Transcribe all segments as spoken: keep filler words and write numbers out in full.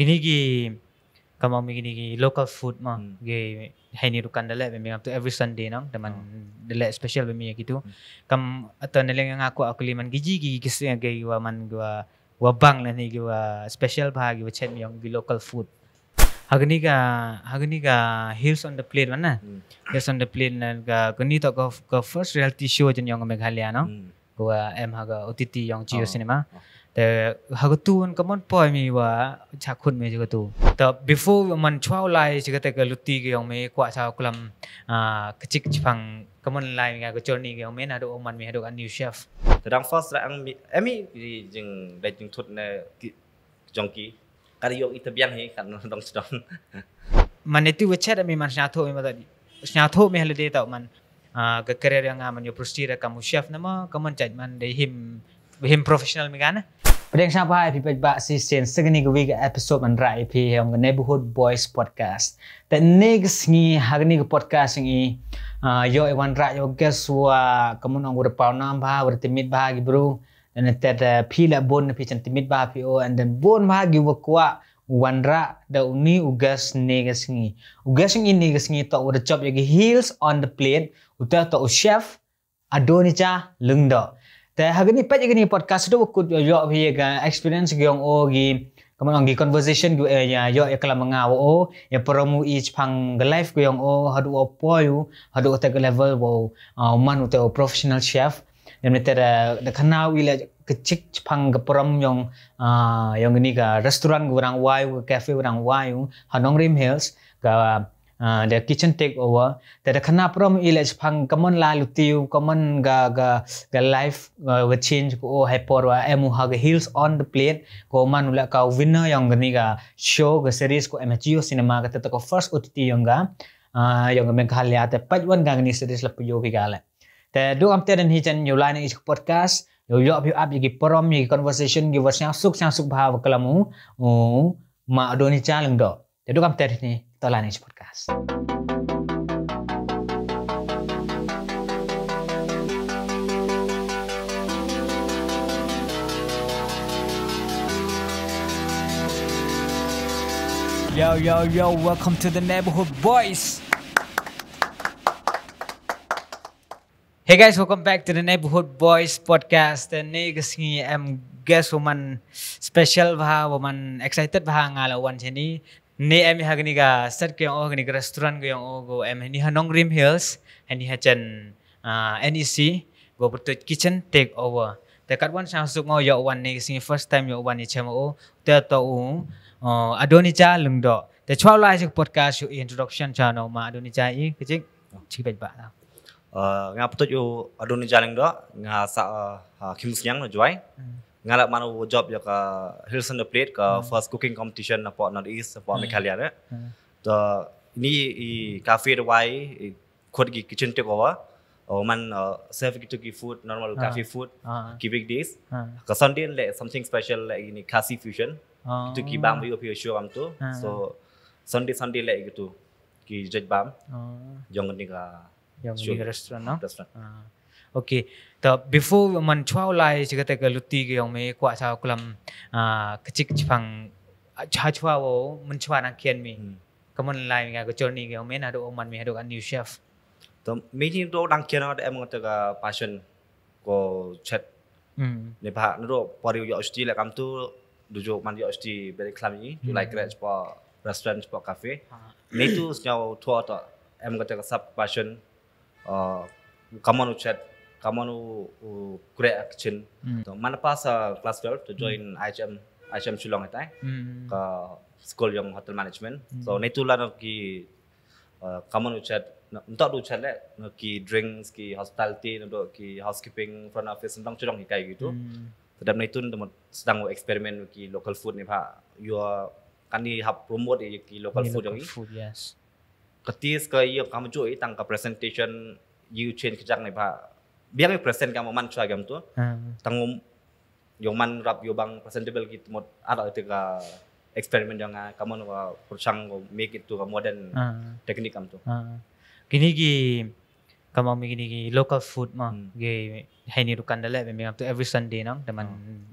Ini ki, kam ong mi kini ki local food mo, hmm, ki ha ini dukan da leh ba mi ngam tu every Sunday nang, da man, hmm, da leh special ba mi ïa kitu. Hmm. Kam ata na liang nga kwah kylli man ki ji ki ki ki wa man ki wa, wa bang na ni ki wa special bha ki wa chet mi ong ki local food. Ha kani ka, ha kani ka Hills on the Plate man na. Hmm. Hills on the Plate na ka kani to ka, ka first reality show jan ïong Meghalaya no. Hmm. Ko wa em ha ka O T T ïong Jio, oh, Cinema. Oh. Te ha ka tu wan ka mon poi mi wa cha khun mi ha ka tu. Te before man chwa u lai chi ka te ka luti ka ïong mi kwah cha klam, ah, ka chik chipang ka mon lai mi ka journey ka ïong mi na do man mi ha do a new chef. Te dang first ra ang mi, em mi jing dai jing thut ne ki jong ki. Ka ri ïong ita biang hi kan dong sdong. Man itu wa chet mi man sñiawthuh mi ma ta di. Sñiawthuh mi holiday tau man. Ah, ka career ïong nga man ïoh prustir kam u chef na ma, ka man chet man dei him, him professional mi gana. Pdeng sñiawbha ïa phi paidbah shisien sa kani ka wi ka episode man rah ïa phi ïong ka Neighborhood Boys Podcast. Te ne ka sngi ha kani ka podcast ïong i, ah, ïoh i wan rah ïoh guest wa ka mun ong wa da paw nam bha, wa da timit bha ki bru. Then te, eh, phi la bun phi chan timit bha phi o, and then bun bha ki wa kwah wan rah da uni u guest ne ka sngi. U guest ïong i ne ka sngi to wa da chop ïa ki Hills on the Plate, uta to u chef Adonija Lyngdoh. Te ha kani peit ïa kani podcast do wa kut ïoh ïoh phi ïa ka experience ki ong o ki, ka man ong ki conversation ki, eh, ïa ïoh ïa klam nga wa o, ïa parom u i chipang ka life ki ong o, haduh wa poi u, haduh te ka level wa, ah, man u te u professional chef. Ïa mynta da, da khana u i la ka chik chipang ka parom ïong, ah, ïong kani ka restaurant ka wa dang wai u, ka cafe wa dang wai u ha Nongrim Hills, ka, ah, da kitchen takeover. Te da khana parom i la chipang ka mon la luti u, ka mon ka, ka, ka life, ah, wa change ko o ha por wa em u ha ka Hills on the Plate, ko man u la ka winner ïong kani ka show ka series ko em ha Jio Cinema, ka te ka first O T T ïong ka, ah, ïong ka Meghalaya, te peit wan ka kani series la pynïoh phi ka le. Te duk am te den hi chen ïoh lai na i podcast, ïoh ïoh phi ap ïa ki parom ïa ki conversation ki wa sñiaw suk sñiaw suk bha wa klam u, u, ma Adonija Lyngdoh. Te duk am te den hi to lai na i podcast. Yo, yo, yo, welcome to the Neighborhood Boys. Hey guys, welcome back to the Neighborhood Boys Podcast. Te ne ka sngi em guest wa man special bha, wa man excited bha nga la wan chani. Ne em ha kani ka set ka ïong o, kani ka restaurant ka ïong o, ko em ni ha Nongrim Hills, hani ha chen, ah, N E C, ko pyrtuit kitchen takeover. Te kat wan sñiaw suk mo ïoh wan ne ka sngi first time ïoh wan ni chem o, te to u, ah, Adonija Lyngdoh. Te chwa u lai chi podcast ïoh introduction cha no ma Adonija i, ka chik, chik beit ba. Uh, nga pyrtuit u Adonija Lyngdoh, nga sah, uh, ha Khimusniang na Jowai. Hmm. Nga la man u job ïa ka Hills on the Plate, ka, hmm, first cooking competition na pok North East, na pok, hmm, Meghalaya ne. Hmm. To ini i cafe da wai, i khot ki kitchen takeover. O man, uh, serve kitu ki food, normal, ah, cafe food, ah, ki weekdays. Ah. Ka Sunday le something special le ini Khasi fusion. Ah. Kitu ki bang wi opi show am tu. Ah. So Sunday, Sunday le kitu ki judge bam. Ah. Jong ni ka Ïong show. Ni restaurant, no? Restaurant. Ah. Okay. To before man chwa u lai chi ka te ka luti ka ïong mi kwah cha klam, ah, ka chik chipang, ah, cha chwa wo man chwa nang khian mi. Hmm. Ka man lai mi ka journey ka ïong mi na do man mi ha do a new chef. To mi ni do nang khian da em te ka passion ko chet. Hmm. Ni ba na do por ïoh shuti le kam tu du ju man ïoh shuti beri klam ni ju lai, hmm, kre chpo restaurant chpo cafe. Ah. Ni tu sñiaw thua to em ka te ka sap passion. Uh, ka mon u chet, ka mon u, u kre action. Hmm. To man pass, uh, class twelve to, hmm, join I H M, I H M Shillong itai. Hmm. Ka school ïong hotel management. Hmm. So ni tu la no ki, uh, ka mon u chet, nta du chet le, no ki drinks, ki hospitality, no do ki housekeeping, front office, ntang chulong hi kai gitu. Hmm. Tadap ni tu nda mo sdang u experiment ki local food ni ba ïoh kani hap promote ki local food ïong i. Yes. Ka taste ka ïa ka mujur i tang ka presentation ïa u change ka jang ni ba. Biang i present ka man chwa gam tu. Hmm. Tang um ïong man rap ïong bang presentable ki mot ada te ka experiment ïong nga ka man wa pyrchang ko make it to ka modern, hmm, technique kam tu. Hmm. Kini ki Kam ong mi kini ki local food mo. Hmm. Ki ha ini dukan da leh ba mi ngam tu every Sunday nang. Da man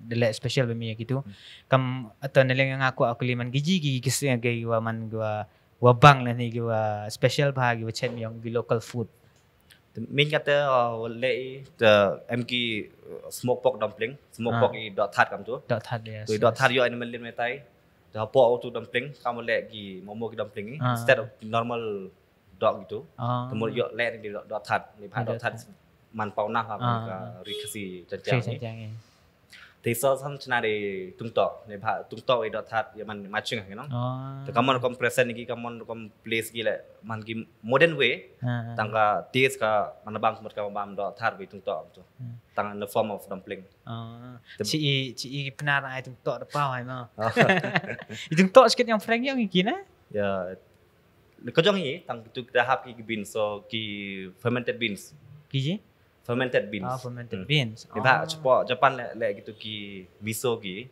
da leh special ba mi ïa kitu. Hmm. Kam ata na leng nga kwah kuli man ki ji ki ki ki wa man ki wa wa bang lane ki wa special ba ki wa chet mi ong ki local food. Min kata, uh, leh i te em ki, uh, smoke pork dumpling, smoke pork i dok that kam tu. Dok that, yes. Tu i dok that ïoh animal lin metai. Te hapoh tu dumpling kam leh ki momo ki dumpling i. Instead of normal dok gitu. Te mo ïoh leh ni dok, dok that ni ba dok that man pau nah ka ri Khasi Jaiñtia ni. Te sa san chna de tungtok ni ba tungtok i dok that ïa man matching you know. Te kamon kom present ki kamon kom place ki leh man ki modern way. Tang ka taste ka man bam mut ka bam dok that wi tungtok tu. Tang in the form of dumpling. Chi i chi i pnar ai tungtok da pau ai ma. I tungtok sikit ïong Frank ïong i kina. Ya. Ka jong i tang tu kita hap ki beans so ki fermented beans. Ki ji? Fermented beans. Ah, fermented beans. Ni ba chapo Japan leh leh gitu ki miso ki.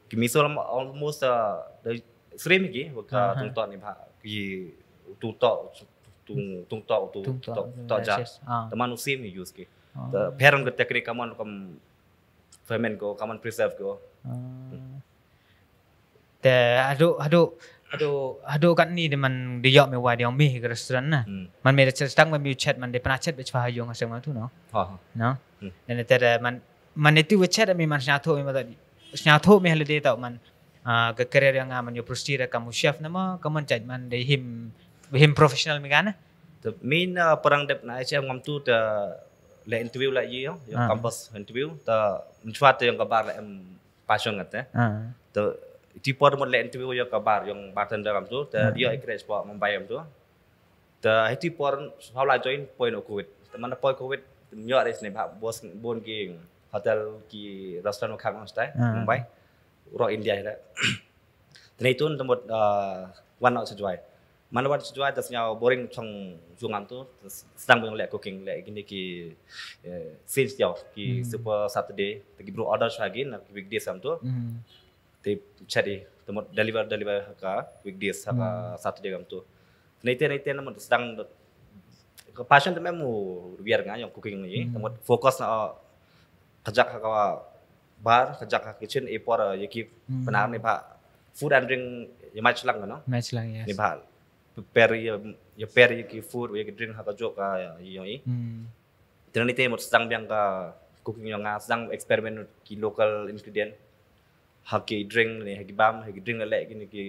Ki miso lam almost, uh, the same ki ba ka tungtok ni ba ki tungtok tung tungtok tu tungtok ja. Teman u same use ki. Te pher ka teknik kamon kam ferment ko, kamon preserve ko. Te haduh haduh haduh haduh katni de man de ïoh me wai de ong mi ka restaurant na. Man me da chet tang me chet man de pernah chet be chwa ha ïong ha seng man tu no. No. Dan te da man man itu we chet me man sñiawthuh me ma da sñiawthuh me holiday tau man, ah, ka career ïong nga man ïoh prosti da kam u chef na ma ka man chet man de him him professional me gana. Te min, ah, perang dep na H M ngam tu te le interview la yi ïong campus interview te menchwa te ïong ka bar le em passion ngat te. Te ti por mo le interview ïong ka bar ïong bartender kam tu te ïong i create spot Mumbai kam tu. Te hiti por hau la join poi no covid. Te man poi covid ïong res ne ba bos bon ki hotel ki restaurant khang on stai Mumbai. Ro India le. Te nei tun te mut, ah, wan no sejwai. Man wan sejwai te sñiaw boring chong jung am tu sedang bang le cooking le gini ki, eh, sales ïong ki Super Saturday te ki bru order shwa gin na ki weekdays am tu. Te chat i te mut deliver deliver ha ka weekdays ha ka Saturday kam tu. Nei te nei te na mut sedang ka passion te mem u wiar nga ïong cooking ni te mut focus na, uh, kajak ha ka bar kajak ha kitchen e por, uh, ïa ki pynah ni ba food and drink ïa mach lang no. Mach lang, yes. Ni ba per ïa per ïa ki food ïa ki drink ha ka jok ka ïong i. Te nei te mut sedang biang ka cooking ïong nga sedang experiment ki local ingredient. Ha ki drink ne ha ki bam ha ki drink le ki ne ki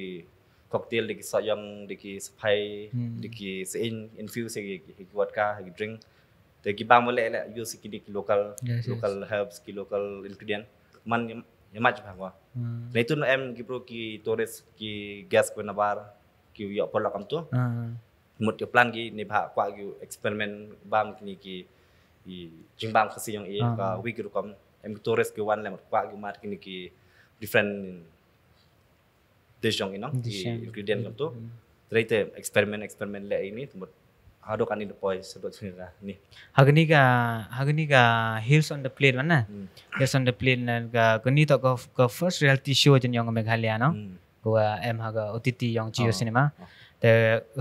cocktail de ki soyong de ki sepai de ki sein infuse ki ki vodka ha ki drink de ki bam le le use ki de ki local local herbs ki local ingredient man ya mach ba wa ne tu em ki bro ki tourist ki guest ko na bar ki yo por la kam tu mut ki plan ki ne ba kwa ki experiment bam ki ne ki jingbam Khasi ïong i ka wi ki rukom em ki tourist ki wan le mut kwa ki mat ki ne ki different dish ïong i no ki ingredient kam tu. Te experiment experiment le ini te mut hadok ani de poi sebut ni. Hagni ka hagni ka Hills on the Plate mana. Hills on the Plate na ka kani to ka first reality show jen ïong Meghalaya no. Ko em ha ka O T T ïong Jio Cinema. Te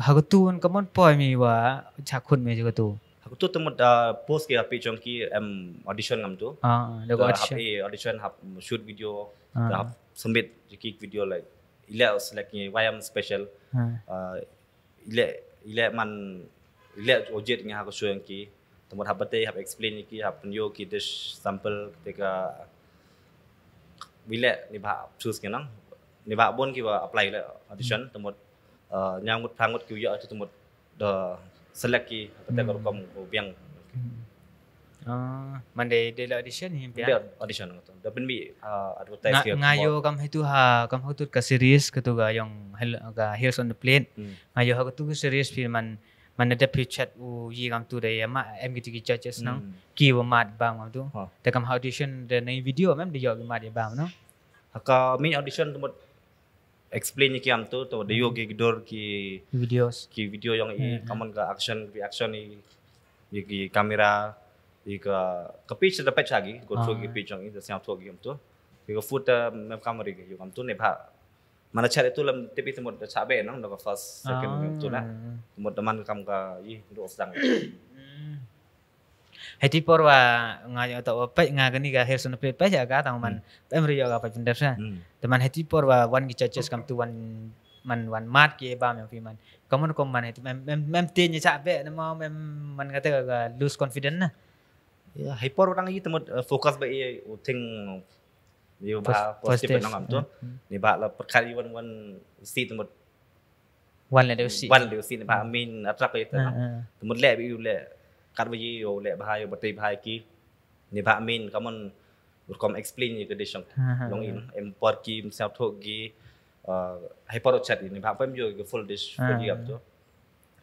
ha ka tu ka mon poi mi wa chakhun me ha ka tu. Ha ka tu te mut post ki ha page ïong ki em audition ngam tu. Ah, da ka audition. Audition hap shoot video, hap submit ki video like ila select ni wayam special. Ile ile man ile ojit nga ha ka show ïong ki. Te mut hap bate hap explain ki hap pynyo ki dish sample te ka ile ni ba choose ki nang ni ba bon ki ba apply le audition te mut nyang mut phangut ki ïa te mut da select ki bate ka rukom ko biang. Ah, man de de la audition hi pia. Audition tu da pynbi advertise ki. Nga ïoh kam hitu ha kam hitu ka series ka tu ka ïong ka Hills on the Plate. Nga ïoh ha ka tu ka series phi man man da phi chat u yi kam tu da ya ma em ki tu ki judges nang ki wa mat bam kam tu. Da kam ha audition da nei video mem da ïoh ki mat ya bam no. Ha ka main audition tu mut explain ki am tu tu da ïoh ki dor ki videos ki video ïong i kamon ka action reaction i ki camera i ka ka pitch da pitch lagi go through ki pitch ïong i da siang through ki am tu. Ki ka food mem kam ri ki ïong am tu ne ba mana chat itu lam tipi te mut da chabe nang da ka first second tu na. Te mut da man kam ka i do sedang. Hei ti por wa nga ïoh to wa peit nga kani ka Hills on the Plate peit ïa ka tang man em ri ïoh ka peit pyndep sa. Te man hei ti por wa wan ki judges kam tu wan man wan mat ki ba mem phi man. Kamu ko man hei ti mem mem mem tin ïa cha be na ma mem man kata ka lose confidence na. Ya, hei por orang i temut focus ba i u thing i ba positive nang am tu. Ni ba la perkara i wan wan si temut Wan le deusi. Wan le deusi ni ba main attract ïa ta. Te mut le bi u le kat ba ïa u le ba ïa ba tei ba ki. Ni ba main kaman rukom explain ïa ka dish. Long in em por ki msau thok gi. Hai por chat ni ba pem ïa ka full dish full ïa tu.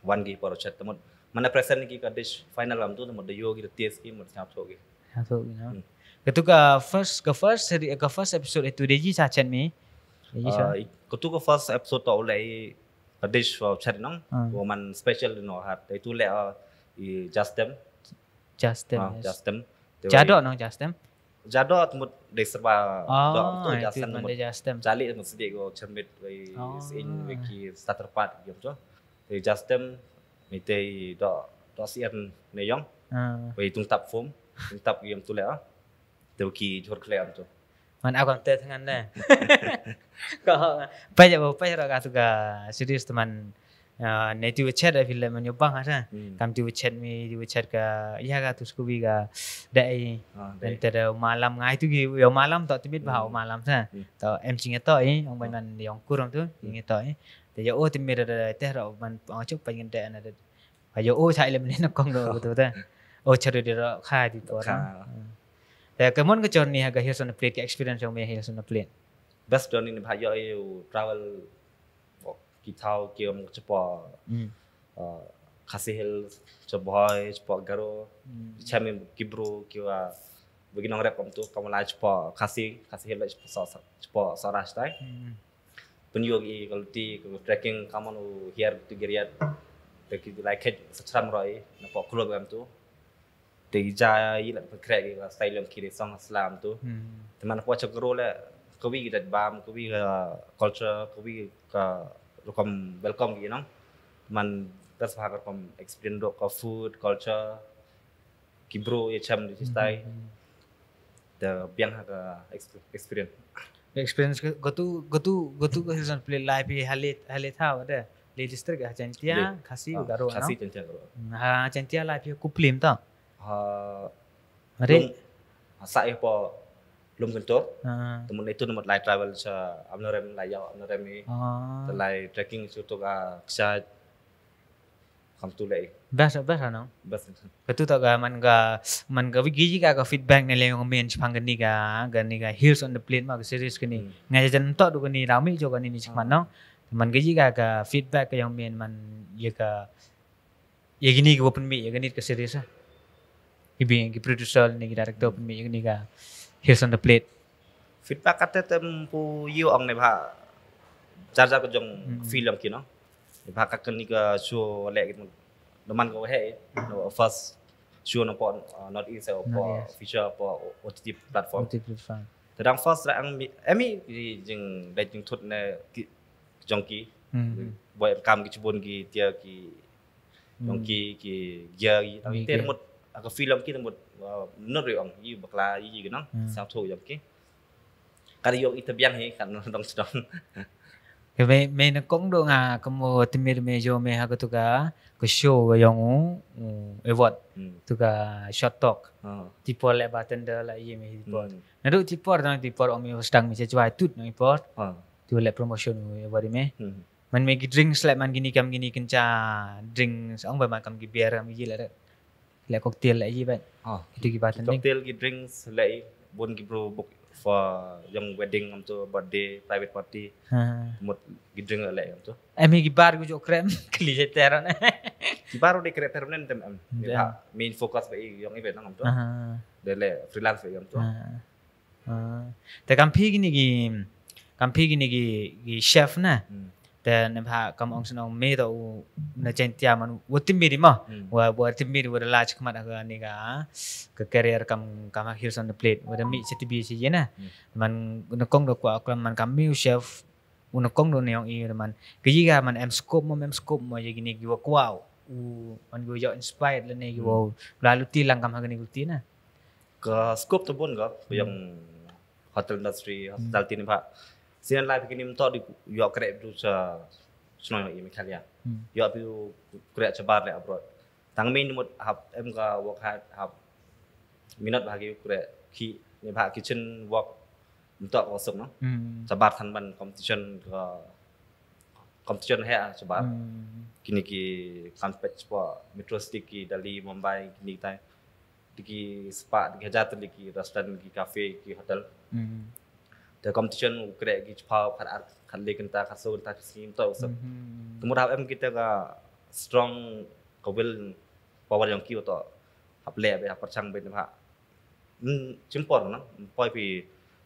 Wan gi por chat te mut mana present ki ka dish final am tu te mut da ïa ki taste ki mut msau thok gi. Satu, you know. Katu ka first ka first seri ka first episode itu dia ji sa chen mi. Dia ji sa. Katu ka first episode to le ka dish wa chat nang wa man special no hat itu le i Justem. Justem. Justem. Jado nang Justem. Jado temut dei serba do tu Justem temut. Jali temut sedik go chermit wei in wei ki starter part gitu. Te Justem mite do do sian ne yong. Wei tung tap form, tung tap yong tu le. Te ki jor kle am tu. Man aku te thangan le. Ko pa ja pa ja ka tu ka serious teman. Ne ti wechet a film man yobang asa. Kam ti wechet mi ti wechet ka ya ka tu skubi ka dai. Ente da malam ngai tu ki yo malam to timit ba malam sa. To em ching to i ong ban man yong kurang tu ching to i. Te ya o timit da te ro man ong chup pa ngen da na da. Ayo o chai lem ni na kong do tu ta. O charu di ro kha di por. Te ka mon ka journey ha ka Hills on the Plate ka experience yong me Hills on the Plate. Best journey ni ba yo travel ki thau ki om chapo Khasi Hills, chapo Bhoi, chapo Garo. Chami ki bru ki wa bagi nong rep om tu kamu lai chapo Khasi, Khasi Hills chapo so chapo so ras tai. Pun yo ki quality ko trekking kamu nu hiar tu geriat. Te ki lai khet sa chram roi na po club em tu. Te ja i la pekre ki la style ki song slam tu. Te man po chak ro le kawi ki dat bam kawi ka culture kawi ka rukom welcome ki nong. Man best ha ka rukom experience do ka food culture. Ki bru ïa cham di stai. Da biang ha ka experience. Experience ka tu ka tu ka tu ka Hills on the Plate lai phi hale hale thaw da le district ha Jaintia Khasi Garo Khasi Jaintia Garo. Ha Jaintia lai phi ku plim ta. Ha re ha sa ïa po lum kentor. Temun itu nemut lai travel sa Amnorem lai yau Amnorem ni. Lai trekking su tu ka ksa Kam tu lei. Best best ano. Best. Katu ta ga man ga man ga wigi ji ga ga feedback ne le yong men chipang gani ga gani ga Hills on the Plate ma ga series gani. Nga jan to du gani rami jo gani ni chikman no. Man ga ji ga ga feedback ga yong men man ye ga ye gini ga open mi ye gani ga series ah. Ibi ki producer ne ki director pun mi ne ka Hills on the Plate. Feedback kata tem pu yu ong ne bha jar jar ka jong film kino. Ne bha ka kani ka show le ki man ko he no first show no po North East po feature po O T T platform. Tadang first ra ang emi jing dai jing thut ne ki jong ki. Boy kam ki chibun ki tia ki Nong ki ki gia ki tang te mut ka film ki mut not ri ong i bakla i ki nang sang tho yong ki. Ka ri yong i te biang hi kan dong sdong. Ke me me na kong do nga kamo timir me jo me ha ka tu ka ka show ka yong u award tu ka short talk. Ti por le ba tender la i me ti por. Na do ti por dang ti por ong me stang me se jwai tut no i por. Tu le promotion award me. Man me ki drinks leh man kini kam kini kynja drinks ong ba man kam ki beer kam ki leh leh cocktail leh ji ba. Itu ki bartending. Cocktail ki drinks leh bun ki bru book for young wedding ngam tu birthday private party. Mut ki drink leh ngam tu. Em ki bar ku jo krem kli je teron. Ki bar de krem teron tem em. Main focus ba young event ngam tu. De leh freelance ba ngam tu. Te kam phi kini ki kam phi kini ki ki chef na. Te ne bha kam ong snong me to u na chen tia man u tim mi di ma. Wa wa tim mi di wa la chik mat ka ni ka ka career kam kam Hills on the Plate wa da mi che ti bi che ye na. Man na kong do kwa klam man kam mi u chef u na kong do ne ong i man. Ki yi ga man em scope mo em scope mo ye kini ki wa kwa. u, man ki ïoh inspired lane ki wow la luti lang kam ha kane ka luti na. Ka scope te bun ka, ka ïong hotel industry, hospitality ne bha. Sien lai phi kini mynta di ïoh kre bru cha shnong ïong i Meghalaya. Ïoh phi kre cha bar le abroad. Tang main mut hap em ka work hard, hap minot bha ki kre ki ne bha kitchen work mynta ka suk no. Cha bar than ban competition ka, competition he cha bar. Kini ki kan pet spa metro city ki Delhi, Mumbai, kini tai. Di ki spah, di ki hajar tylli ki restaurant, ki cafe, ki hotel. Te competition u kre ki chiphaw khat ar, khat le kynta, khat so kynta, ki sngi mynta u suk. Te mut hap em kita ka strong ka will power ïong ki u to hap leh bha, hap pyrshang bha ne bha. Chim por na poi phi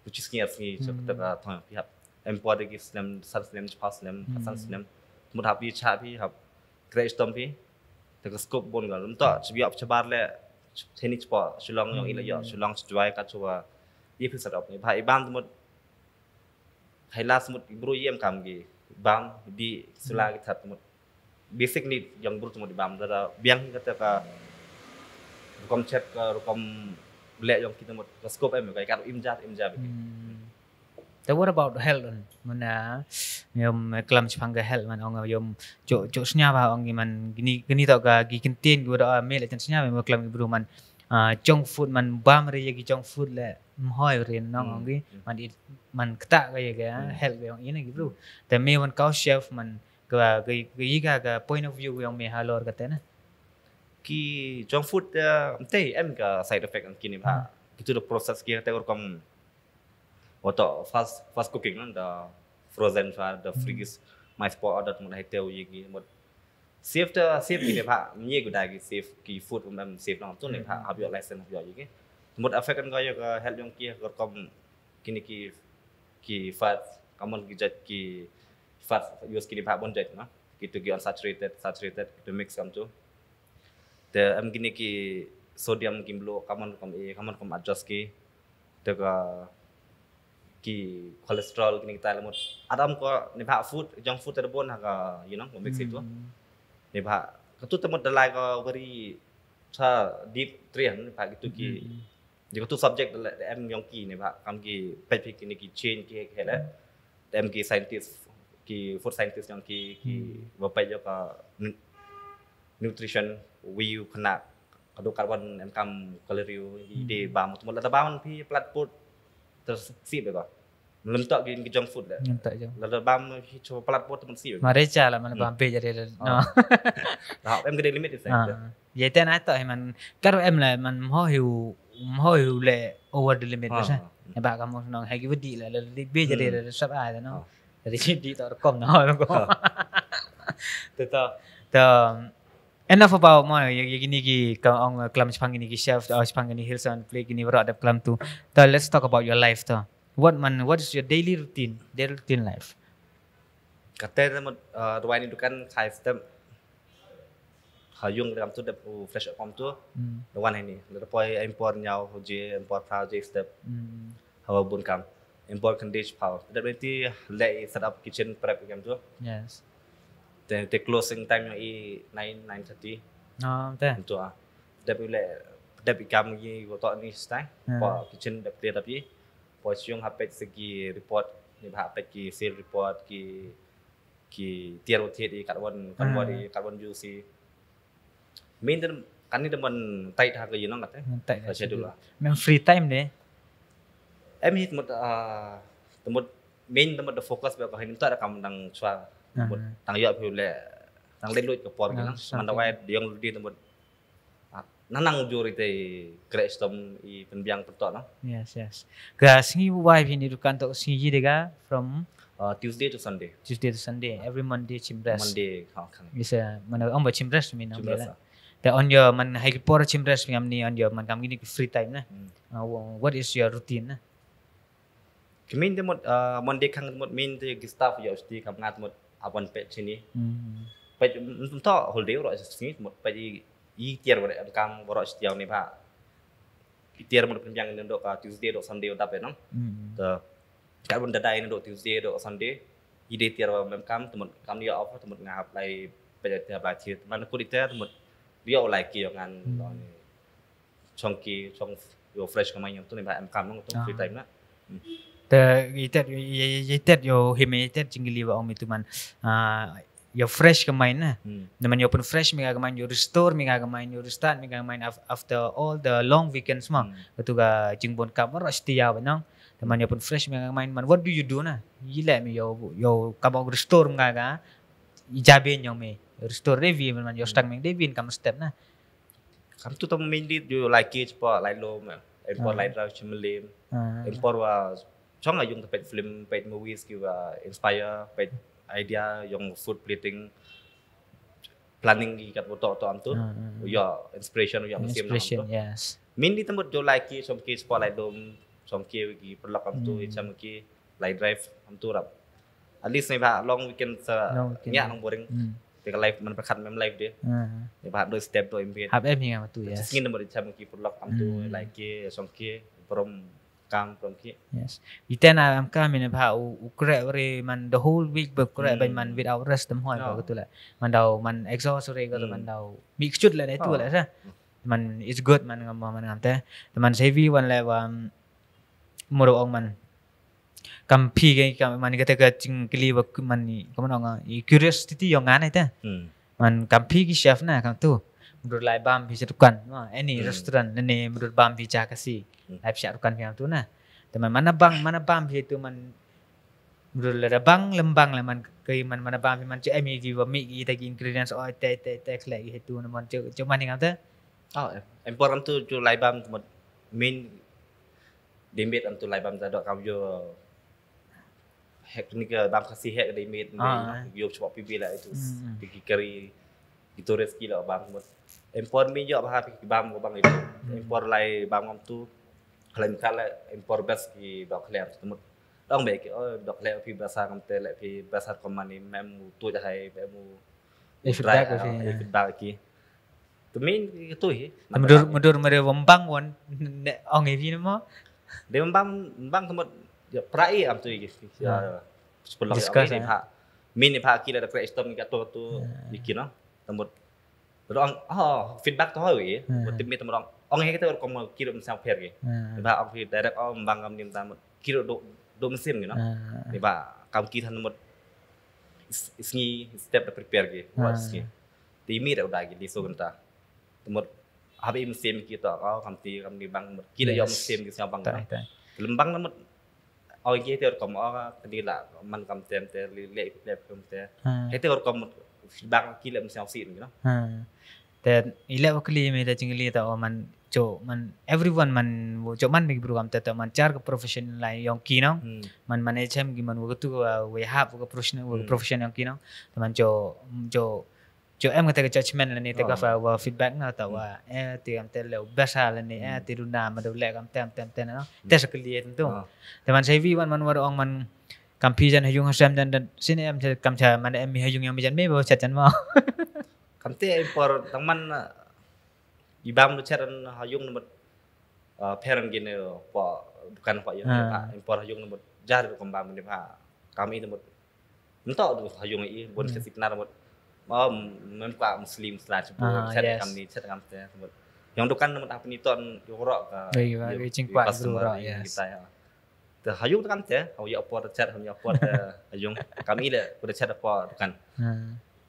phi chi sngi ar sngi cha kata ka thong phi hap em por de ki snem, san snem, chiphaw snem, san snem. Mut hap phi cha phi hap kre stom phi. Te ka scope bun ka lum to chi biap cha bar le, theni chpo Shillong ïong i la ïoh Shillong chi Jowai ka chuwa. I phi set up ne bha i bam mut. Hai las mut i bru i em kam ki bam di sula ki that mut. Basic need ïong bru mut i bam da biang kata ka rukom chet ka rukom le ïong kita mut ka scope em ka kat im jat im jat. Te what about health on? Mana ïom klam chipang ka health man ong ïom chok chok snya ba ong ki man gini gini tau ka ki kentin ki wada me le chen snya ba klam ki bru man junk food man bam re ya ki junk food le mhoi re nong ong ki man it man kta ka ya ka health ba ong ina ki bru. Te me wan kau chef man ka ka ka point of view ong me halor ka te na. Ki junk food te em ka side effect ang kini ba kitu the process ki te rukom. Wato fast fast cooking da frozen fa da freeze. Mai spo order mut hai teu yigi mut safe da safe kini ba ni guda gi safe ki food um em safe nong tu ne ba hab yo license hab yo yigi. Mut affect kan ga yo ka health yong ki rukom kini ki ki fat kamon ki jat ki fat use kini ba bon jat na. Kitu ki unsaturated, saturated kitu mix kam tu. Te em kini ki sodium ki mlo kamon kam e kamon kam adjust ki. Te ka ki cholesterol kini kita lamut. Adam ko ne ba food, junk food te bon ha ka you know mix itu. Ne ba katu te mut dalai ka very cha deep trian ne ba kitu ki. Jadi katu subject dalai em yong ki ne ba kam ki pet ki ne ki change ki hele. Te em ki scientist ki food scientist yong ki ki ba pet ka nutrition wi u kena kadu carbon em kam calorie i de bam tu la da bam phi plat put ter sip ko. Lem tok ki junk food le. Lem tok junk. La da bam phi cho plat put ter sip. Mare cha la man bam pe jadi no. Em ke limit is. Ye ten ai to man kar em la man mo hiu mo hiu le over the limit sa. Ba ka mo nong hai ki wedi la le be jadi le sap ai no. Jadi di to kom no ko. Te to to Enough about mo ya gini ki ka ong klam chipang gini ki chef, chipang gini Hilson play gini wara dep klam tu. Ta let's talk about your life ta. What man, what is your daily routine? Daily routine life. Kate te mut ruai ni dukan khai step. Ha yung dam tu dep u fresh up tu. Wan ini. Dep poi impor nyau je impor pra je step. Hawa bun kam. Impor kandej pau. Dep ti le set up kitchen prep kam tu. Yes. Te te closing time i nine, nine thirty. Oh, te. Tu ah. Dep le dep i kam i woto ni stai. Po kitchen dep te dep i. Po siung hapet segi report ni ba hapet ki sale report ki ki tiar u thied i katwan kanwan i katwan ju si. Main dan kan ni teman tight ha ka you know kata. Tight ha schedule. Mem free time de. Em hi temut ah temut main temut the focus ba ka hin tak da kam dang chwa. Temut tang yo phi le tang le lut ka por ki nang man da wai yong di temut. Nanang jur ite kre stom i penbiang pentok no. Yes, yes. Ka sngi wai phi ni dukan tok sngi ji dega from Tuesday to Sunday. Tuesday to Sunday. Every Monday chimres. Monday ha khang. Is a mana ong ba chimres mi nang. Chimres. Da on your man hai por chimres mi amni on your man kam gini free time na. What is your routine na? Ki main te mut Monday khang te mut main te ki staff yo sti kam ngat mut abon pet sini. Pet to holiday ro sini mut pet i tiar ro kam ro sti ni ba. I tiar mut penjang ni do ka Tuesday do Sunday da pe nang. Te ka bun da dai ni do Tuesday do Sunday. I de tiar mem kam te mut kam ni off te mut nga hap lai Peit ïa te ba te man kut ite te mut ïoh lai ki ïoh ngan long chong ki chong ïoh fresh ka mind ïa tu ne ba em kam long tu free time na. Te itet itet ïoh him itet jingkylli ba ong mi tu man ïoh fresh ka mind na. Na man ïoh pun fresh mi ka mind ïoh restore mi ka mind ïoh restart mi ka mind after all the long weekends ma. Ka tu ka jingbun kam ro stia ba nong. Te man ïoh pun fresh mi ka mind man what do you do na? Yi le mi ïoh ïoh kam ong restore mi ka ka i jabe nyong mi restore revi man ïoh stang mi devi kam step na. Kam tu tam min dit ïoh lai ki chepa lai lom. Em por lai drive chimlim. Em por wa chong ayung te peit film peit movies ki wa inspire peit idea ïoh food plating planning ki kat botok to am tu. Ïoh inspiration ïoh musim na am tu. Yes. Min dit tam ïoh lai ki chong ki chepa lai lom chong ki ki perlok am tu cham ki lai drive am tu rap. At least ne ba long weekend sa nya nang boring. Te ka life man perkhat mem life de. Ne ba do step do imbit. Hap em hi ngam tu yes. Sngin number cham ki perlok am tu lai ki song ki prom kam prom ki. Yes. Iten am ka min ba u krek re man the whole week ba krek ban man without rest them hoi ba tu la. Man dau man exhaust re ka man dau mix chut la ne tu la sa. Man it's good man ngam man ngam te. Man sevi wan le wa muro ong man. Kam phi ke kam man kata ka jingkylli ba man ni kam ong i curiosity ïong ngan ita. Man kam phi ki chef na kam tu. Mdur lai bam phi sha dukan ma any restaurant ne mdur bam phi ja kasi. Lai phi sha dukan phi kam tu na. Te man mana bang mana bam phi tu man mdur la da bang lembang la man kai man mana bam phi man che emi ki ba mi ki ta ki ingredients oi te te te kle ki tu na man che che man ni kam te. Oh, important tu tu lai bam tu main Dei miet antu lai bam ta dok kam yo hek ni ke bam kasi hek dei miet ni yo chwa pi bi la itu ki kari itu reski la bam mut. Empor mi yo ba pi bam ko bang itu. Empor lai bam ngam tu khlem kala empor bes ki dok khlem tu mut. Dong be ki oh dok khlem pi basa ngam te le pi basa ko mani mem tu jahai be mu. Feedback ki. Temin itu hi. Mudur mudur mere wembang won ne ong evi namo. Dia wembang wembang temut prai am tu iki. Sepuluh discuss ha. Min pha kila da prai stom ni kato tu iki no. Temut ong oh feedback tu hawi. Buat temin temut ong ong he kita ong kilo mesang per ki. Ba ong direct ong wembang kam ni temut kilo do do mesin gitu. Ba kam kita temut sngi step da prepare ki. Buat sngi. Te imi da uda gi liso ganta. Temut habe im sim ki to ko kam ti kam ni bang mut ki la yom sim ki sim bang. Lembang na mut au ki te kom au ka ni la man kam tem te li le le kam te. He te kom mut bang ki le sim si ni no. Te ile wa kli me da jingli ta o man cho man everyone man cho man mi bru kam te to man char ka profession lai yong ki no. Man man echem ki man wa tu wa we have ka profession wa profession yong ki no. Te man cho cho cho em kata ka judgment lane te ka fa wa feedback na ta wa eh te am te le best ha lane eh te duna ma do le kam tem tem tem no te sa kli tu. Te man sai vi wan man wa ong man kam phi jan ha yung ha sem jan dan sini em kam cha man em mi ha yung yang mi jan me ba chat jan ma. Kam te em por tang man i bam do chat ha yung na mut pher ngi ne po dukan po yung ne pa em por ha yung ne mut jar ko bam ne pa kam i ne mut nto du ha yung i bon ke sik na mut ma mem pa muslim sla chu chat kam ni chat kam te mut yang dukan ne mut apa ni ton yo ro ka customer kita ya. Te ha yung te kam te ha ya por chat ha ya por te ha yung kam i le ko chat po dukan.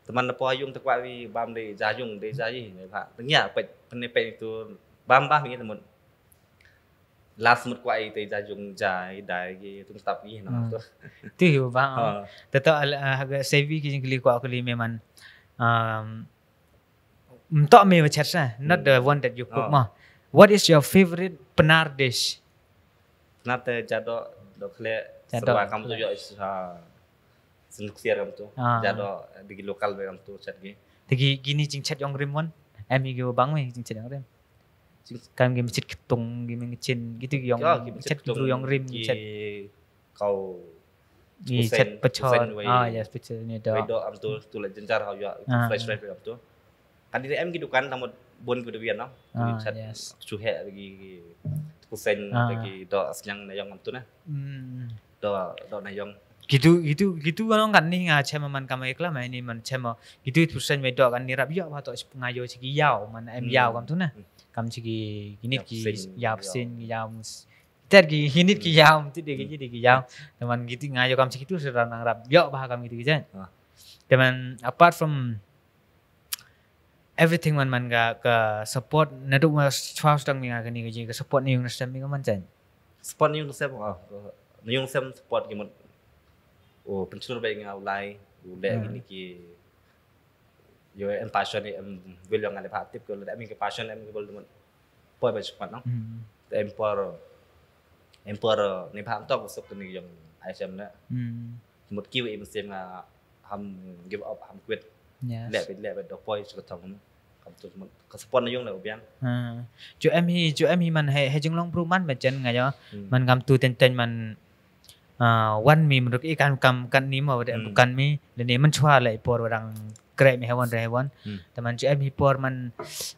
Teman po ha yung te kwa wi bam de ja yung de ja yi ne pha. Tengya pet pene pet itu bam bam ni temut. Last mut kwa i te ja yung ja i dai gi tung tap i no. Tu yu bang. Te to ha ga sevi ki jingkli kwa kli me man. Um, Mtok me wa chat sa, not the one that you cook ma. What is your favorite Pnar dish? Pnar te jado do khle serwa kam tu yo is ha senuk siar kam tu. Jado digi local be kam tu chat gi. Digi gini jing chat yong rim wan. Em gi bang me jing chat yong rim. Kam gi mechet ketung gi mechin gitu gi yong chat bru yong rim chat. Kau Ni chat pachor. Ah yes pachor ni do. Wei do am tu tu la jenjar hau ya fresh fresh am tu. Kan di em ki dukan tamut bon ki duwian no. Chat suhe lagi kusen lagi do asnyang na yong am tu na. Do do na yong. Kitu kitu kitu ka long katne nga chem man kam ai klam ai ni man chem kitu percent me dok kan ni rap ïoh ba to nga ïoh chi ki ïaw man em ïaw kam tu na. Kam chi ki ki nit ki ïaw sin ïaw ter ki ki nit ki ïaw ti de ki ji de ki ïaw. Te man kitu nga ïoh kam chi kitu sera nang rap ïoh ba kam kitu ki jan. Te man apart from everything man man ka ka support na duk ma chwa sdang mi nga kani ka ji ka support ni yung na sdang mi ka man jan. Support ni yung sem ah ni yung sem support ki mut o penchur ba nga ulai ulai kini ki yo em passion em wil yang ada patip ko ada mi ke passion em ko mut poi ba chukmat no. Em por em por ni pha tok sok ni yung ai sem na. Mut ki wi mesti nga ham give up ham quit. Yes. Leh bit leh bit do poi shu ka thong. Kam tu mut ka support na yung le u biang. Ju em hi ju em hi man he he jinglong bru man ba jen nga yo. Man kam tu ten ten man wan mi mruk i kan kam kan ni ma wada em kan mi le ni man chwa le i por wadang kre mi hewan re hewan. Te man ju em hi por man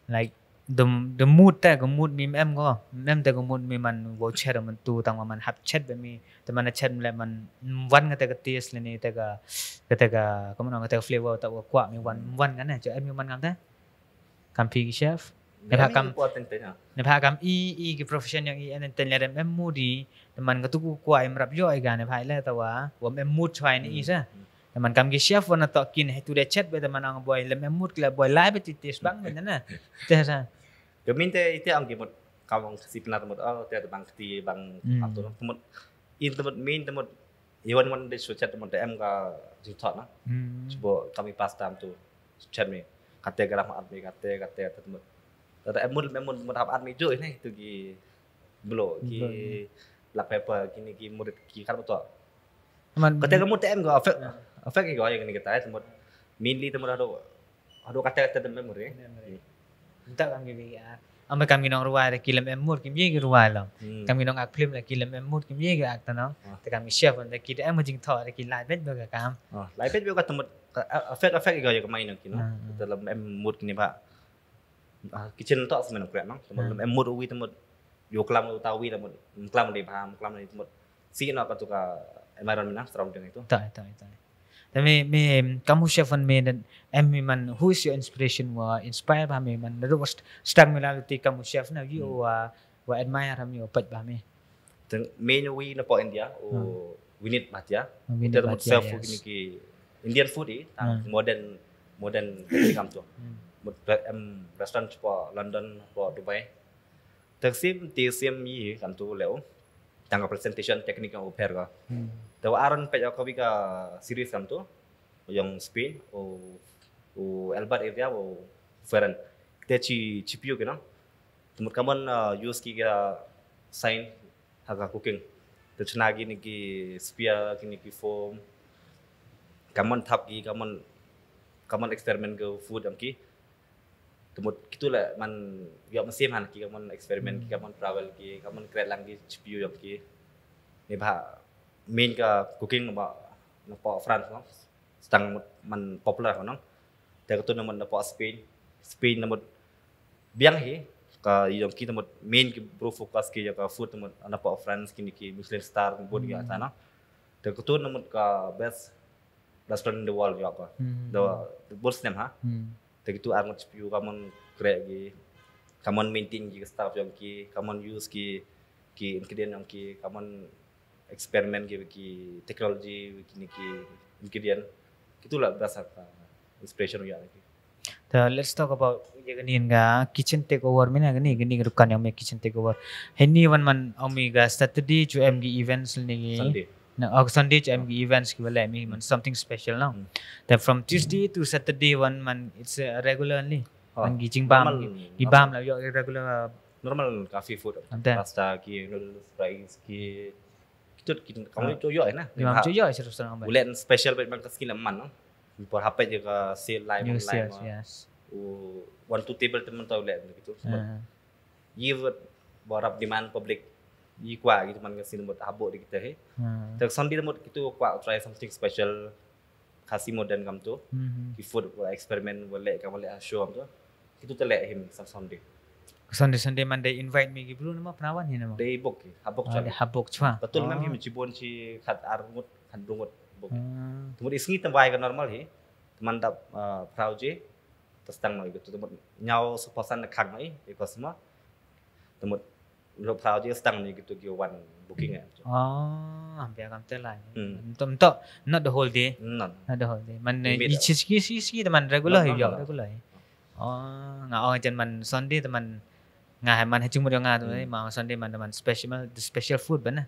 like the the mood te ka mood mi em ko mem te ka mood mi man wo cher man tu tang man hap chet be mi te man chet le man wan nga te ka taste le ni te ka ka te ka ka man nga te ka flavor ta wa kwa mi wan wan nga ne jo em mi wan ngam te kam phi ki chef ne pha kam ne pha kam i i ki profession yang i en ten le em mood i te man ka tu ku kwa im rap jo i ga ne pha le ta wa wa em mood chwa ni i sa. Te man kam ki chef wan to kin he tu de chet be te man ang boy lem em mut kla boy lai be ti tis bang be na. Te sa. Ke min te ite ang ki mut kam ang si pnar mut oh te bang ti bang am tu mut in te mut min te mut i wan wan de su chet mut em ka jing thot na. Bo kam i pas tam tu chet mi kate gram at mi kate kate te mut. Te em mut em mut mut hap at mi jo ne tu ki blo ki black pepper kini ki murit ki kar betul. Man kata kamu T M ko afek afek ko yang ni kata tempat mainly tempat ada ada kata kata tempat murit. Entah kam ki bi ah. Ambe kam ki nong ruwai da ki lem em mut kim ye ki ruwai lo. Kam ki nong ak film da ki lem em mut kim ye ki ak tanong. Te kam ki chef da ki da em jing tho da ki lai bet ba ka kam. Lai bet ba ka tempat afek afek ko yang main ki no. Dalam em mut kini ba. Kitchen to semen krek no. Tempat lem em mut uwi tempat yo klam uta uwi tempat klam di ba klam di tempat si no ka tu ka environment na surrounding itu. Tai tai tai. Te me me kamu chef an me dan em me man who is your inspiration wa inspire ba me man da was stang me la ti kamu chef na you wa wa admire am you pat ba me. Teng me no wi na po India o Winit Bhatia. Winit Bhatia, chef yes. Kini ki Indian food i tang modern modern kam tu. Mut em restaurant po London po Dubai. Taksim ti sim yi kam tu leo. Tang ka presentation technique yang u pher ka. Te wa aron pet ka bi ka series kam tu. Yang Spain o o Albert area o Ferran. Te chi chi piu kino. Temut kaman use ki ka sign ha ka cooking. Te chna ki ni ki spear ki ni ki form. Kaman thap ki kaman kaman experiment ka food yang ki. Temut kitu la man yok mesim han ki kaman experiment ki kaman travel ki kaman create lang ki chipiu yok ki. Ni ba main ka cooking ba na po France no. Stang man popular no. Te katu na man na po Spain. Spain na mut biang hi ka yok ki na mut main ki bro focus ki yok ka food na mut na po France ki ni ki Michelin star bun ki ata no. Te katu na mut ka best restaurant in the world yok ka. The the best nem ha. Te kitu ar ngut piu kaman create ki kaman maintain ki staff yong ki kaman use ki ki ingredient yong ki kaman experiment ki ki technology ki ni ki ingredient kitu la best ha ka inspiration ya ki. Te let's talk about ye kani ka kitchen takeover mina kani kani ka dukan yong me kitchen takeover. Heni wan man ong me ka Saturday chu em ki events ni ki. Sunday. Na ok Sunday chu em ki events ki wale mi man something special no. Te from Tuesday to Saturday wan man it's a regular only. Man ki jingbam ki bam la yo regular. Normal cafe food. Pasta ki noodles fries ki kitut ki kamu chu yo na. Ki mam chu yo sir sang ba. Ulen special bet man ka skin man no. Por hapet je ka sale live online. Yes. U one two table temen tau ulen gitu. Yi vet borap demand public yi kwa gitu man kasi mut habuk di kita he. Te Sunday mut kitu kwa try something special kasi modern kam tu. Ki food wa experiment wa lek kam wa lek show kam tu. Kitu te lek him sam Sunday. Sunday Sunday man dei invite me ki bru nama penawan hi nama. Dei book ki habuk chwa. Habuk chwa. Betul mem him chibon chi khat ar mut Rung ngut booking. Te mut i sngi te bai ka normal hi. Te man dap phra baje te sdang noh i katu, te mut ñiaw spah san na khang noh i customer. Te mut ruh phra baje sdang noh i katu ki wan booking eh. Oh, hampir kam te lai. Ntok ntok, not the whole day. Not the whole day. Man i chi chi chi te man regular hi, regular hi. Oh, nga ong jan man Sunday te man nga hai man ha jingmut ïa nga tu, ma Sunday man man special, the special food ban na.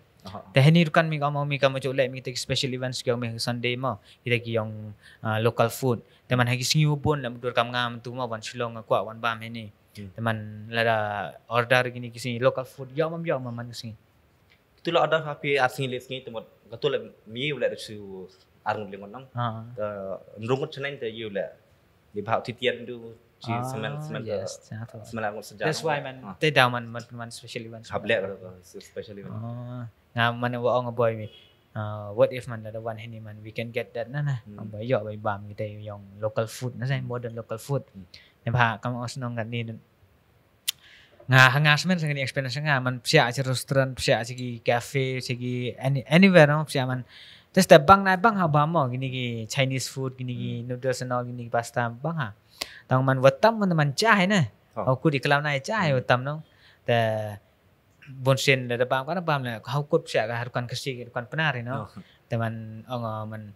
Te hani rukan mi ka mo mi ka mo chok leh mi te special events ki ong mi Sunday mo kita ki ong local food. Te man ha ki sngi u bun la mudur kam nga tu mo wan Shillong nga kwah wan bam hani. Te man lada order kini ki sngi local food ïa mam ïa mam man ki sngi. Tu la order ha pi ar sngi le sngi te mut katu la mi u leh da chu ar ngut le ngut nang. Te nrung ngut chyneng te ïa u leh. Di bha ti tian du chi semen semen. Semen la ngut sejam. That's why man te da man man man special event. Hap leh ka special event. Nga man wa ong boy mi. What if man lada wan hani man we can get that na na. Ba yo ba bam kita ïong local food na sa modern local food. Ne bha kam os nong kan ni. Nga ha nga smen sa kini experience nga man psiah chi restaurant, psiah chi ki cafe, chi ki any, anywhere no psiah man. Te step bang na bang ha ba mo kini ki Chinese food, kini ki noodles no kini ki pasta bang ha. Tang man watam man man chai na. Au ku di kelam na chai watam no. Te bun sien da bam ka bam le hau kut psiah ka rukan Khasi rukan Pnar no. Te man ong man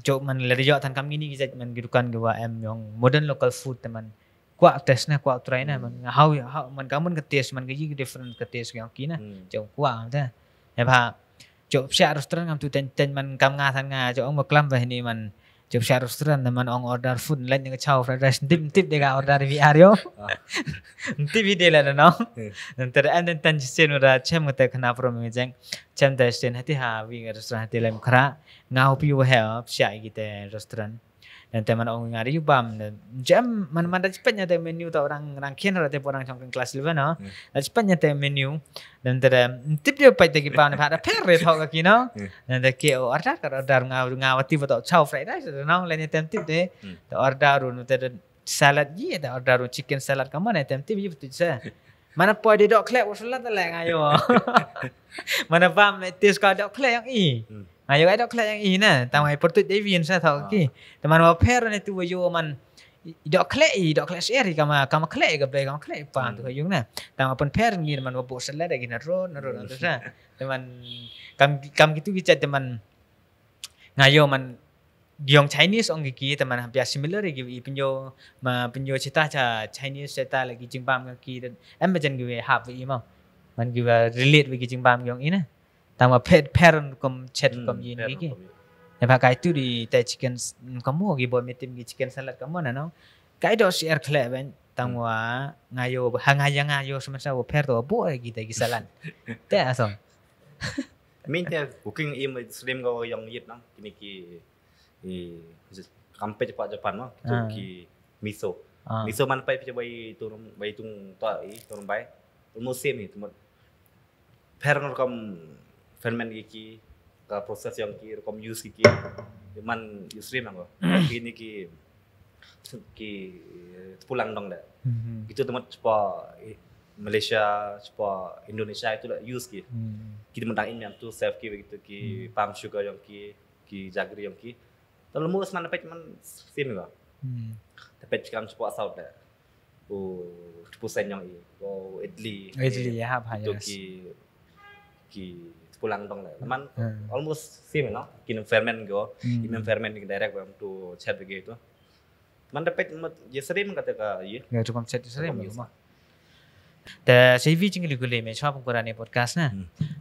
jok man le yo tan kam kini ki jait man ki rukan ki wa em ïong modern local food te man kwah test na kwah try na man hau hau man ka mun ka test man ka yi different ka test ka ki na jong kwah ta ya ba jok psiah restaurant ngam tu ten ten man kam nga san nga jok ong klam ba hini man jok psiah restaurant man ong order food lain ka chow fried rice tip tip de ka order vi ar yo tip vi de la no. Ntar an ten ten sen ora chem ka te khana pro mi jeng chem te sen hati ha wi restaurant hati lem khra nga hu pi wa he psiah ki te restaurant. Dan te man ong nga ri bam jem man man da chipet nya te menu ta orang orang kien ra te orang chong class eleven no. Da chipet nya te menu dan te tip dia pet te ki bam ne pha da pher re thok ki no. Dan te ke order ka order nga nga wati ba to chow fried rice no le ne tem tip de. Te order ru te salad ji te order ru chicken salad ka man tem tip ji betul se. Mana poi de dok khlek wa salad le nga yo. Mana bam tis ka dok khlek yang i. Nga yo dok khlek yang i na. Tang ai pertut de vin sa thau ki. Teman wa pher ne tu yo man dok khlek i dok khlek ser i kama kama khlek ka bai kama khlek pa tu yung na. Tang pun pher ngi man wa bu salad de gina ro na ro na tu sa. Teman kam kam gitu ki chat teman nga yo man giong Chinese ong ki ki teman hampia similar ki i pinyo ma pinyo chita cha Chinese chita lagi jingbam ki em jan ki we hap i ma man ki we relate we ki jingbam giong i na. Tang ma phet pher kom chet kom yin ki ki. Ya ba kai tu di te chicken kom mo ki bo metim ki chicken salad kom mo na no. Kai do share khlek ben tang wa nga yo ha nga ya nga yo semasa wo pher to bo ki te ki salad. Te asong. Min te cooking im slim go yong yit nang kini ki i kam pej pa Japan ma ki miso. Miso man pej pej bai tung bai tung ta i tung bai almost same i tumut. Pher rukom ferment ki ki ka process yong ki rukom use ki ki man use slim nang go kini ki ki tpulang dong le. Gitu tumut pa Malaysia pa Indonesia itu le use ki. Ki tumut dang in yang tu self ki gitu ki palm sugar yong ki ki jaggery yong ki. Te lemu sman pej man same ga. Te pej kam chipok south le. U tpu sen yong i. U idli. Idli ya ha ba ya. Ki ki tpulang dong le. Man almost same no. Ki ferment go. Ki ferment direct bam tu chet gitu. Man da pet mut ya srim kata ka ye. Ya tu kam chet srim ma. Te sevi jing li gule me chwa pung kurani podcast na.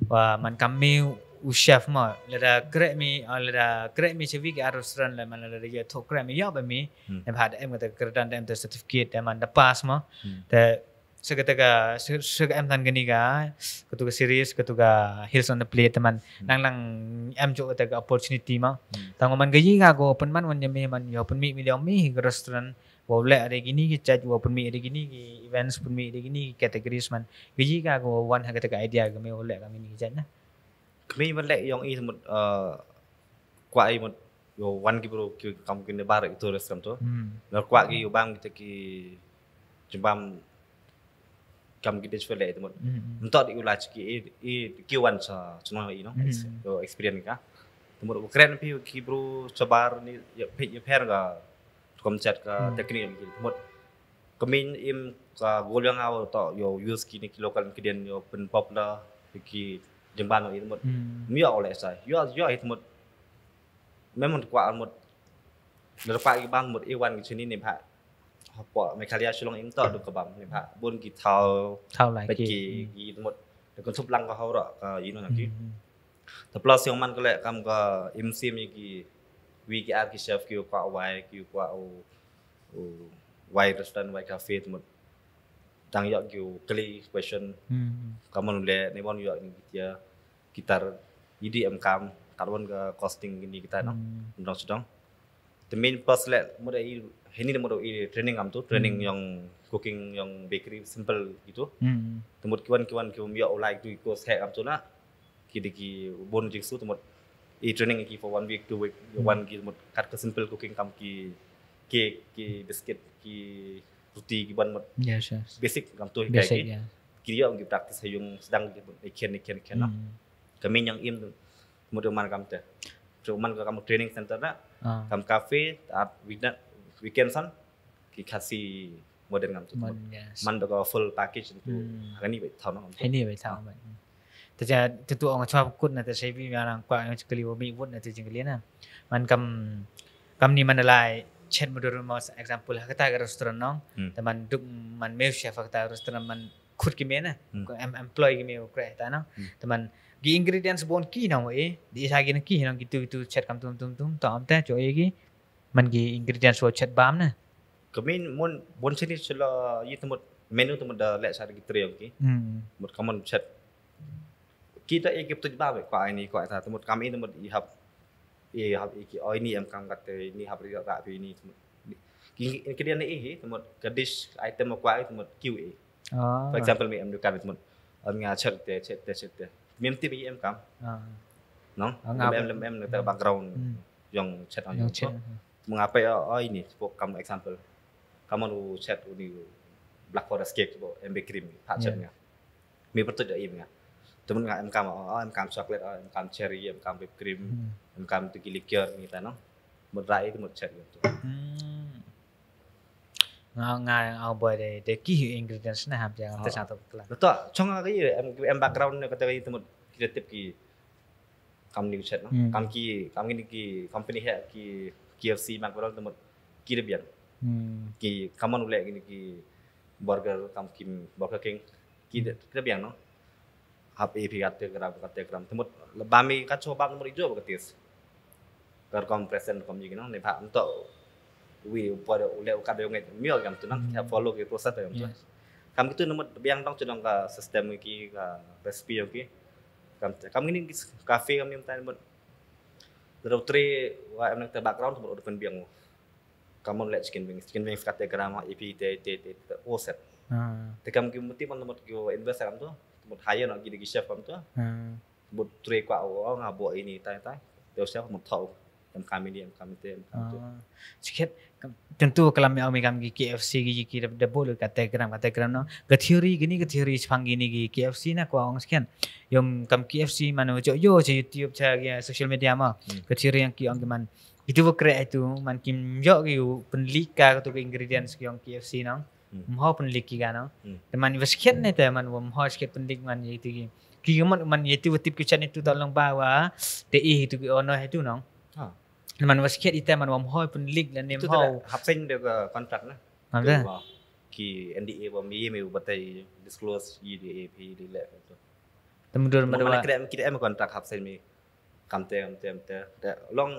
Wa man kam me u chef ma lada kre me lada kre me sevi ki restaurant la man lada ya thok kre me ya ba me. Ne bha da em kata kre dan da em te certificate da man da pass ma. Te Sega tega sega em tan gani ga katu ga series katu ga Hills on the Plate teman nang nang em jo tega opportunity ma. Tang man gayi ga go pen man wan yame man yo pen mi mi liang mi ga restaurant wa le are gini ki chat wa pen mi are gini ki events pen mi are gini ki categories man gayi ga go wan ha tega idea ga me wa le ga gini ki chat na. Kami man le yong i mut kwah i mut yo wan ki bro ki kam ki ne bar itu restaurant tu. Na kwah ki yo bang kita ki jembam kam ki dej fele itu mut. Ntok di ulah ki i ki wan sa cuma i no. Yo experience ka. Te mut u kren phi ki bru shabar ni ïa phi ïa pher ka rukom chat ka technique ki te mut. Ka main aim ka goal jong nga to ïa use kine ki local ingredient ïa pynpopular ki jingban ïa te mut. Ym ïoh leh sa ïoh ïoh te mut. Memang kwah mut. Lada kwah ki bam mut i wan ki shini ne bha. Hapoh Meghalaya Shillong ing to duk ka bam ne bha. Bun ki thaw. Thaw lai peit ki. Ki ki mut. Da kan sup lang ka hawra ka ino na ki. Te plus ïong man ka leh kam ka im sim ïa ki wi ki ar ki chef ki kwah wai ki kwah u u wai restaurant wai cafe te mut. Dang ïoh ki u kylli question. Ka mon leh ne bon ïoh ni ki tia. Kitar idi em kam kat wan ka costing kini kita no. Dong sedang. Te main plus leh mut i hini mut i training am tu training ïong cooking ïong bakery simple gitu. Te mut kiwan kiwan ki um ïoh like tu i course he am tu na. Ki de ki bun jingsu te mut i training ki for one week two week wan ki mut kat ka simple cooking kam ki cake ki biscuit ki roti ki ban mut. Yes, yes. Basic kam tu hi basic kai ki. Yeah. Ki ïoh ki practice ha ïung sedang ki mut i khen i khen i khen no. Kami yang im tu mut man kam te. Tu man kam training center na. Kam cafe at weekend weekend san ki Khasi modern ngam tu. Modern, yes. Man da ka full package tu. Hani bai thaw no ngam tu. Hani bai thaw bai. Te ja te tu ong chwa kut na te sai bi ma nang kwah ong chakli wo mi wut na te jingkli na. Man kam kam ni man lai chet mudur mo example ha kata ka restaurant nong. Te man duk man me chef ha kata restaurant man khut ki me na. Ko em employ ki me ko kre ta nong. Te man ki ingredients bon ki nong e di sa ki na ki nong ki tu ki tu chet kam tum tum tum to am te cho e ki. Man ki ingredients wo chet bam na. Kami mun bun sini sila ye temut menu temut da lek sar ki tray ki. Mut kamun chet. Kita ye ki betul bam kwa ini kwa ta temut kami temut i hap i hap i ki oh ini em kam kata ini hap ri rak ini temut. Ki ki dia ni i temut ka dish item kwa temut Q A. For example mi em dukan temut. Am nga chet te chet te chet te. Mem ti bi em kam. Nong. Em em em ta background. Yong chet yong chet. Mengapai oh ini for kam example. Kamu nu chet uni black forest cake bo em be cream pat chet nga. Mi betul da im nga. Temen nga em kam oh em kam chocolate oh em kam cherry em kam whipped cream em kam tu ki liqueur ni ta nong. Mut rai tu mut chet gitu. Nga nga au boy de de ki ingredients na hap ja ta sa to kla. Betul. Chong nga ki em em background ne kata ki temut kita tip ki kam ni chet no. Kam ki kam ni ki company he ki K F C McDonald temut ki de biang. Ki kaman u leh ki ni ki burger kam ki Burger King ki de ki de biang no. Hap e phi kate gram kate gram temut ba mi ka cho bang temut ijo ba katis. Ka rukom present rukom ji ki no ne ba nto wi u por u leh u ka de ngai mio kam tu nang ki follow ki process kam tu. Kam kitu temut biang dong chu dong ka system ki ka recipe ki. Kam kam ni ki cafe kam ni tai temut. Daro tre wa em nang te background temut u pen biang. Kamun leh chicken wings chicken wings kate gram ipi te te te te o set. Te kam ki muti man temut ki invest kam tu temut hire no ki de ki chef kam tu. Mut tre kwa o nga bo ini tai tai. Te chef mut thau. Em kam ini em kam te em kam tu. Sikhet tentu kalam ya mi kam ki K F C ki ki de bol kate gram kate gram no. Ka theory gini ka theory chpang gini ki K F C na kwa ong sikhen. Yom kam K F C man jo jo cha YouTube cha social media ma. Ka theory yang ki ong ki man Itu ba kreh itu man kim ïoh ki u pynlik ka tu ki ingredients ki ong K F C nong. Mho pynlik ki ka nong. Te man ba skhet ne te man ba mho skhet pynlik man ye tu ki. Ki man man ye tu ba tip ki chan itu ta long ba wa te i itu ki ono itu nong. Man ba skhet ite man ba mho pynlik la ne mho. Hap sign de ka contract na. Ki N D A ba mi mi ba tai disclose ye de A P de le. Te mundur ma da ba kreh ki de em contract hap sign mi. Kamte kamte kamte. Te long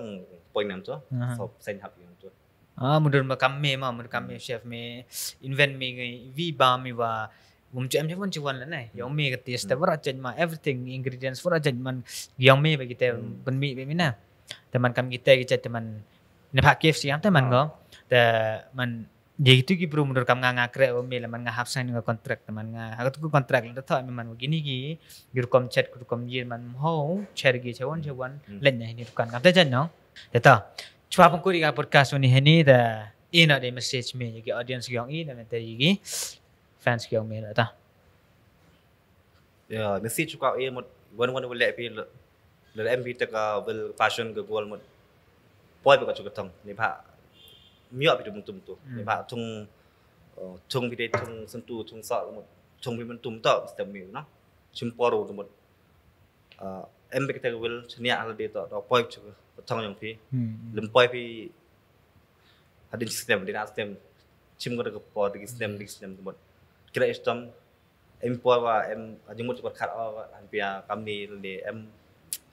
point nam tu. So sign hap yang tu. Ah, mundur ma kam me ma mundur kam me chef me invent me ngai vi ba me wa. Wum chu em chu wan chu wan la nai. Yong me ka taste te wara chen ma everything ingredients wara chen man yong me ba kite pynmi be me na. Te man kam kite ki chat te man ne pha K F C am te man go. Te man Ye itu ki bru mundur kam nga nga kreh o me la man nga hap sign nga contract man nga ha tu contract la tho me man gini ki rukom chat rukom ye man ho cher gi chawan chawan len ne ni kan kam ta jan no. Te ta chwa pun kuri ka podcast ni heni da ina de message me ye ki audience yong i na me te ye ki fans yong me la ta. Ya message ka e mut wan wan wala pi Lada em phi te ka will, passion, ka goal mut, poi phi ka chu ka thong. Neibhah ym ïoh phi tu mynta mynta. Neibhah thung, uh, thung phi te thung syntu thung soh mut, thung phi mynta mynta step mi no. Chim por u mut. Uh, em phi ka te ka will, chaniah ha lade to, to poi chu ka thong jong phi. Lym poi phi hadien shi snem, hadien ar snem, chim ka por, dei ki snem, dei ki snem mut. Kila istom, em por wa em, ha jingmut por khat o, han pia kam ni lade em,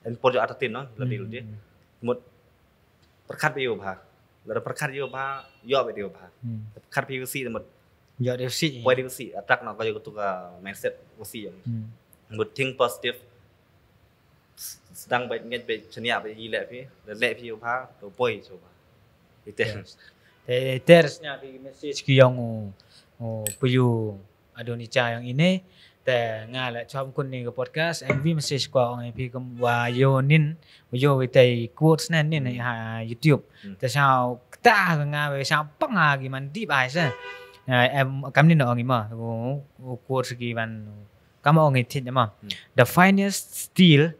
em por jo atatin no, lade lade. Mut pyrkhat phi ïa u bha. Lada pyrkhat ïa u bha, ïoh phi ïa u bha. Pyrkhat phi ïa u si mut. Ïoh ïa u si. Poi ïa u si, attack no ka ïa ka tu ka mindset u si. Mut think positive. Sdang bad ngeit bad chaniah bad ïa leh phi, leh phi u bha, to poi chu bha. Ite. Te ter snya phi message ki yong u, u puyu Adonicha yong ine. Te nga la chom kun ni ka podcast, em phi message ko ong phi kum wa yo nin, yo wi te quotes nen nin ha YouTube. Te sa kta ka nga we sa pang ha ki man deep ai sa. Em kam nin ong i ma, u quotes ki man Kama ong i thit ma. The finest steel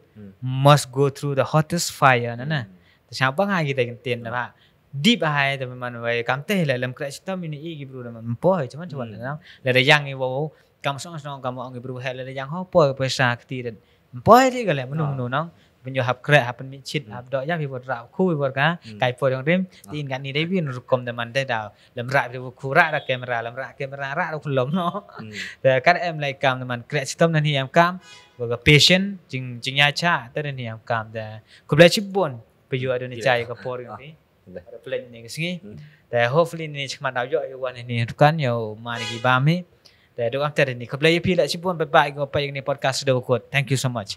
must go through the hottest fire na na. Ta sha bang ha kita kin tin na ba. Deep hai ta man wai kam te la lem kra chitom ini i ki bru da man poi chaman chaman na. La da yang i wo kam song song kam ong i bru hai la da yang ho poi poi sa kti den. Poi di ka le manu manu nong. Pun yo hap kra hap mi chit hap do ya bi bot ra khu bi bot ka kai poi dong rim. Tin kan ni dei bin rukom da man dei da. Lem rak di khu rak da kamera lem rak kamera rak da khu lom no. Te kar em lai kam da man kra chitom nan hi em kam. Ba ka patient jing jing ya cha te nan hi em kam da. Khublei chibun. Ba yu adon ni cha ya ka por yang ni. Ada plan ni ka sngi. Te hopefully ni chikmat dau yo yo wan ni dukan yo mari ki bam hi. Te duk am te ni khublei pi la chibun bye bye go pa yang ni podcast do kot. Thank you so much.